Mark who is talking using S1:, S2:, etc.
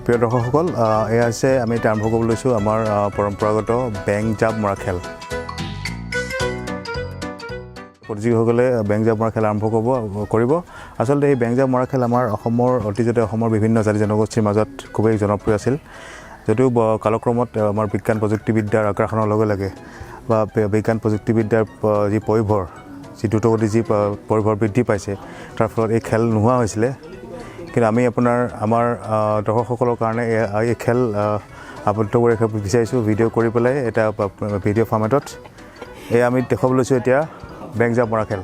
S1: প্ৰিয় দৰ্শকসকল, এয়া হৈছে আমি এতিয়া আৰম্ভ কৰিব লৈছোঁ আমাৰ পৰম্পৰাগত বেং জাপ মৰা খেল। প্ৰতিযোগীসকলে বেং জাপ মৰা খেল আৰম্ভ কৰিব। আচলতে এই বেং জাপ মৰা খেল আমাৰ অসমৰ অতীজতে অসমৰ বিভিন্ন জাতি জনগোষ্ঠীৰ মাজত খুবেই জনপ্ৰিয় আছিল যদিও কালক্ৰমত আমাৰ বিজ্ঞান প্ৰযুক্তিবিদ্যাৰ আগ্ৰাসনৰ লগে লগে বা বিজ্ঞান প্ৰযুক্তিবিদ্যাৰ যি পয়োভৰ, যি দ্ৰুতগতিত যি পয়োভৰ বৃদ্ধি পাইছে, তাৰ ফলত এই খেল নোহোৱা হৈছিলে। কিন্তু আমি আপোনাৰ আমাৰ দৰ্শকসকলৰ কাৰণে এই খেল আবদ্ধ কৰি ৰাখিব বিচাৰিছোঁ ভিডিঅ' কৰি পেলাই এটা ভিডিঅ' ফৰ্মেটত। এই আমি দেখুৱাব লৈছোঁ এতিয়া বেং জাপ মৰা খেল।